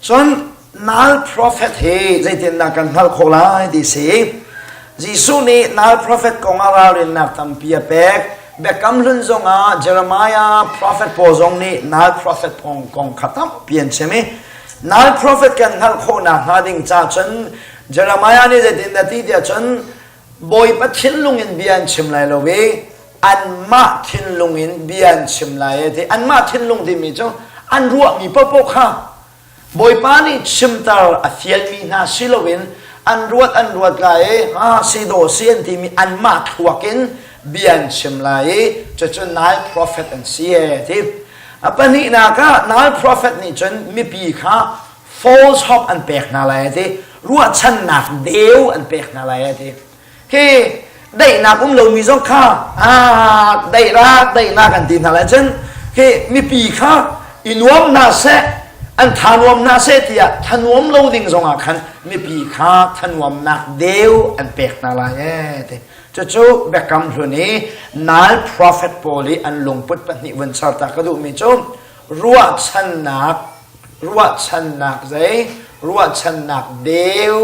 Cun nal prophet hi zeitindah kan hngalh khawh lai ti si. Jesuh nih nal prophet kong ah ralrinnak tampi a pek. Biakam hlun zongah Jeremiah prophet pawl zong nih nal prophet kong kong kha tampi an chim i nal prophet kan hngalh khawh nakhnga ding ca cun Jeremiah nih zeitindah ti tiah cun Bawipa thinlung in bia an chim lai lo i anmah thinlung in bia an chim lai ti anmah thinlung timi cu an ruahmi paohpaoh kha Bawipa nih chimter a fialmi hna si loin an ruat an ruat lai i ha si daw si an timi anmah thluak in bia an chim lai i cucu nal prophet an si e ti. A pahnihnak ah nal prophet nih cun mipi kha false hope an pek hna lai ti ruahchannak deu an pek hna lai ti. Khi daihnak um lomi zong kha ah daihnak daihnak an ti hna lai cun khi mipi kha i nuam hna seh an tha nuam hna seh tiah thanuam lo ding zongah khan mipi kha thanuamnak deu an pek hna lai ee ti cucu biakam hlun i nal prophet pawl i an lungput pahnih vun charta ka duhmi cu ruahchannak ruahchannak zei ruahchannak deu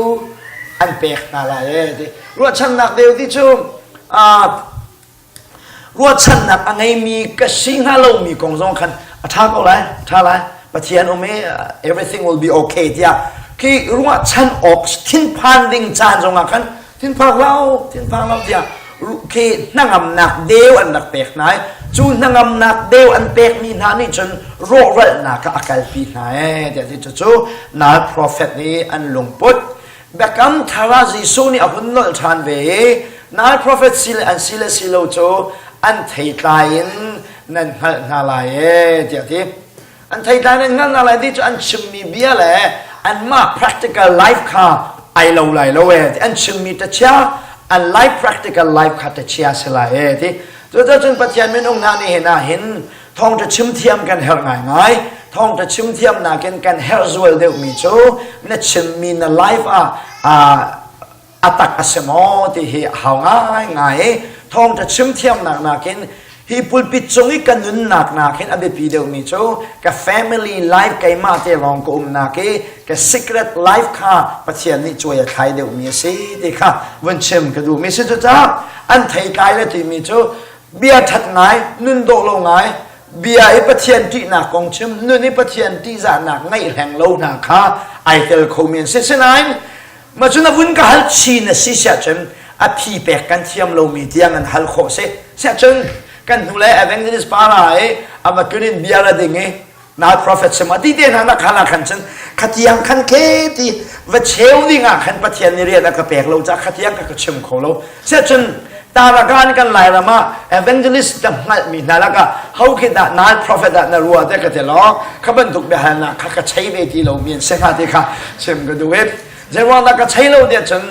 an pek hna lai e ti ruahchannak deu ti cu ruahchannak a ngeimi ka si hnga lomi kong zong khan a ṭha ko lai ṭha lai Pathian um i everything will be okay tiah khi ruahchan awk thinphan ding caan zongah khan thinphang lo thinphang lo tiah khi hnangamnak deu an rak pek hna i cu hnangamnak deu an pekmi hna nih cun rawhralhnak ah a kalpi hna ee tiah ti cucu nal prophet nih an lungput biakam thar ah Jesuh nih a hun nolh ṭhan ve i nal prophet si le an si le si lo cu an theitlai in nan hngalh hna lai ee tiah ti An theitlai nan hngalh hna lai ti cu an chimmi bia le anmah practical life kha ai lo lai lo ee ti an chimmi tachia an life practical life kha tachia si lai ee ti cucun Pathian minung hna nih hin ah hin thawngṭha chim thiam kan herh ngaingai thawngṭha chim thiam nakin kan herh zual deuhmi cu na chimmi na life ah a tak a si maw ti hi a hau ngaingai i thawngṭha chim thiamnak nakin hi pulpit cung i ka nunnak nakin a biapi deuhmi cu ka family life keimah te lawng ka umnak i ka secret life kha Pathian nih cuai a thlai deuhmi a si ti kha vun chim ka duhmi si cucaah an theitlai le timi cu bia ṭhat ngai nun dawh lo ngai bia i Pathian ṭihnak kong chim nun i Pathian ṭihzahnak ngeih hleng lo hna kha ai tel khomi an si sinain Mah cu na vun ka hal chin a si siahcun a phi pek kan thiam lomi tiang an hal khawh si. Siahcun kan hnu le evangelist para i a va tlun in bia ra ding i na prophet sim a ti te hna na khan ah khan cun khatiang khan ke ti va cheu ding ah khan Pathian nih rian a ka pek lo ca khatiang ka ka chim kho lo. Siahcun tarakan kan Lairam ah evangelist ka hngalhmi hna lakah ho khi dah nal prophet ah na rua te ka ti lo kha bantuk biahalnak kha ka chei ve ti lo mi an si hnga ti kha chim ka duh i zeiruang dah ka chei lo tiah cun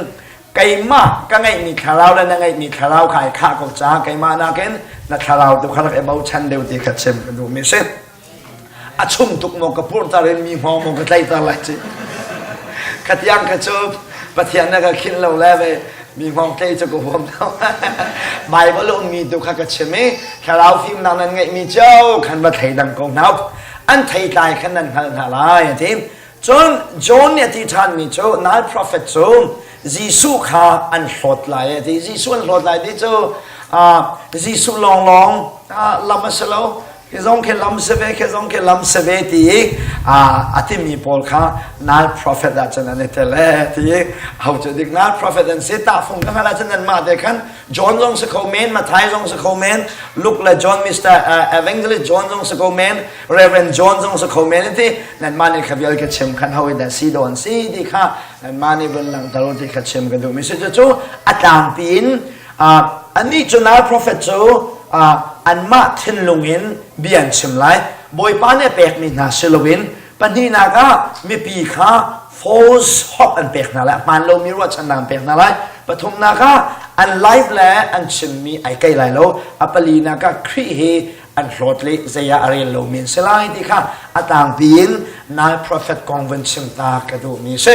keimah ka ngeihmi thlarau le na ngeihmi thlarau kha ai khah ko caah keimah nakin na thlarau tu kha rak i bochan deuh ti kha chim ka duhmi si a chung tuk maw ka purhter in mi hngawng maw ka tlaihter lai ci khatiang kha cu Pathian na ka khinh lo le ve mi hngawng tlai cu ka huam lo Bible ummi tu kha ka chim i thlarau fimnak nan ngeihmi cio khan va thleidang ko hna an theitlai khan nan hngalh hna lai a ti cun John nih a ti ṭhanmi cu nal prophet cu Jesuh kha an hlawt lai a ti Jesuh an hlawt lai ti cu Jesuh lawnglawng lam a si lo Khi zong khi lam si ve, khi zong khi lam si ve ti i a timi pawl kha nal prophet ah cun an i tel e ti i ho cu dik nal prophet an si tahfung ka hngalh ahcun nanmah te khan John zong si kho men Matthai zong si kho men Luke le John Mr. Evangelist John zong si kho men Reverend John zong si kho men ti nanmah nih kha vial ka chim khan ho in dah si dawn si ti kha nanmah nih vun langhter u ti kha chim ka duh mi si cu a tlangpi in Anih cu nal profet cu anmah thinlung in bia an chim lai. Bawipa nih a pekmi hna si loin pahnihnak ah mipi kha false hope an pek hna lai, a hmaan lomi ruahchannak an pek hna lai. Pathumnak ah an life le an chimmi ai kei lai lo. A palinak ah Khrih hi an hlawt le zei ah a rel lomi an si lai ti kha a tlangpi in nal prophet kong vun chim ta ka duhmi a si.